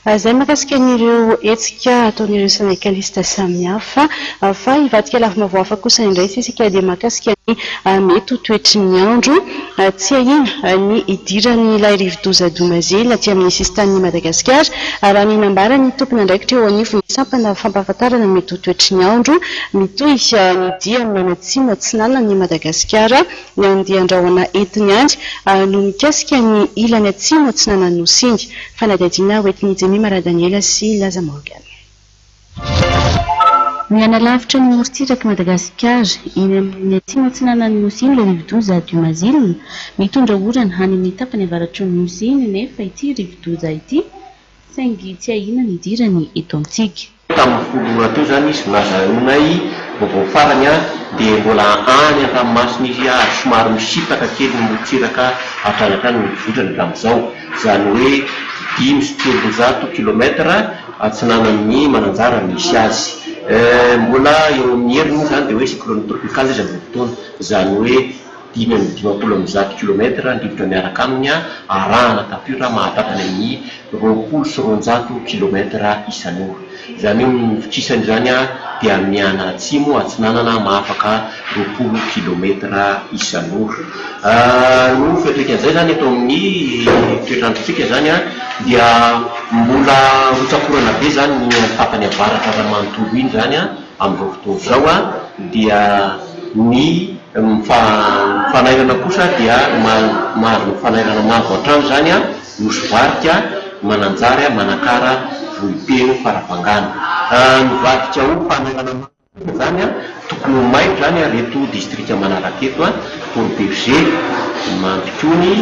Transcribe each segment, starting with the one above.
Izay mahakasika an'ireo hetsika ataon'ireo sendikalista samihafa. Fa hivadika lafim-baovao hafa kosa indray isika dia mahakasika ny mety ho toetry ny andro. Tsy ahiana ny hidiran'ilay rivodoza Dumazile aty amin'ny sisintanin'i Madagasikara, raha ny nambaran'ny tompon'andraikitra eo anivon'ny sampana fampahafantarana ny mety ho toetry ny andro. Mitohy ny diany manatsimo atsinanan'i Madagasikara. Ny andian-drahona entiny any no mikasika ny ilany atsimo atsinanan'ny Nosy iny. Fanadihadiana hoentin'i Jemima Radaniela sy Laza Morgan. Mihanalavitra ny morontsirak'i Madagasikara, eny amin'ny atsimo atsinanan'ny Nosy iny ilay rivodoza Dumazile. Mitondra orana any amin'ny tapany avaratry ny Nosy iny anefa ity rivodoza ity, saingy tsy ahiana ny hidirany eto amintsika. Tamin'ny folo ora teo izany izy no nazahoanay vaovao farany dia mbola any an-dranomasina izy ary somary misintaka kely ny morontsiraka hatrany hatrany ny votrany hatramin'izao, izany hoe 305 kilomètre atsinanan'ny Mananjara no misy azy. Mbola eo amin'ny heriny moa izany dia hoe cyclone tropical izy amin'izao fotoana, izany hoe 155 kilomètre ny rivotra miaraka aminy arahana tapure mahatratra any amin'ny 220 kilomètre isan'ora. Izany hoe ny fikisany izany dia miana atsimo atsinanana mahafaka 20 kilomètre isan'ora. No fiantraikan'izay izany eto amin'ny toetr'androntsika izany dia mbola rotsak'orana be izany ny tapany avaratra iray manontolo iny izany amin'izao fotoana izao dia ny Ny fanairana kosa dia mahazo ny fanairana mavo hatrany izany Nosy Varika, Mananjary, Manakara, Vohipeno, Farafangana. Nivadika ho fanairana mavo kosa izany, tokony ho mailo izany ireto distrika manaraka eto, Port Bergé, Mampikony,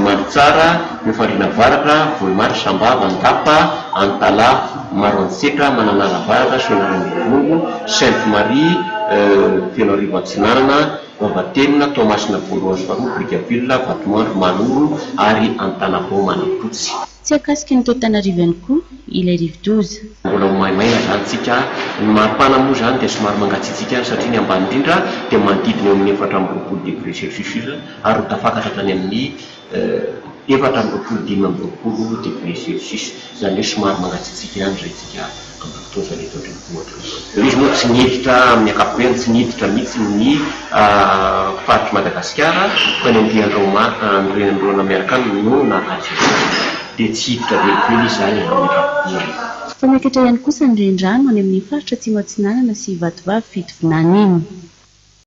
Mandritsara, Befandriana Avaratra, Vohemar, Sambava, Andapa, Antalaha, Maroantsetra, Mananara Avaratra, Soanierana-Ivongo, Sainte Marie, Fenoarivo Atsinanana, Vavatenina, Toamasina voalohany sy faharoa, Brickaville, Vatomandry, Manoro ary Antanambao Manampotsy. Tsy hahakasika ny tao Tanarivo ihany koa ilay rivodoza. Mbola ho maimaina izany tsika. Ny maripana moa izany dia somary mangatsiatsiaka ihany satria ny ambany indrindra dia manodidina eo amin'ny 24 degré celsius ary ho tafakatra hatrany amin'ny 24 25 degré celsius. Izany hoe somary mangatsiatsiaka ihany izay tsika amin'izao fotoana izany eto an-drenivohitra. Ilay izy moa tsy niditra amin'ny ankapobeny, tsy niditra mihitsy ny faritr'i Madagasikara fa ny andian-dRaoma, ny reniranona miaraka aminy no naka azy io. Dia tsy hiditra velively izy izany amin'ny ankapobeny. Fa miakatra ihany kosa ny renirano any amin'ny faritra Atsimo Atsinanana sy Vatovavy Fitovinany iny.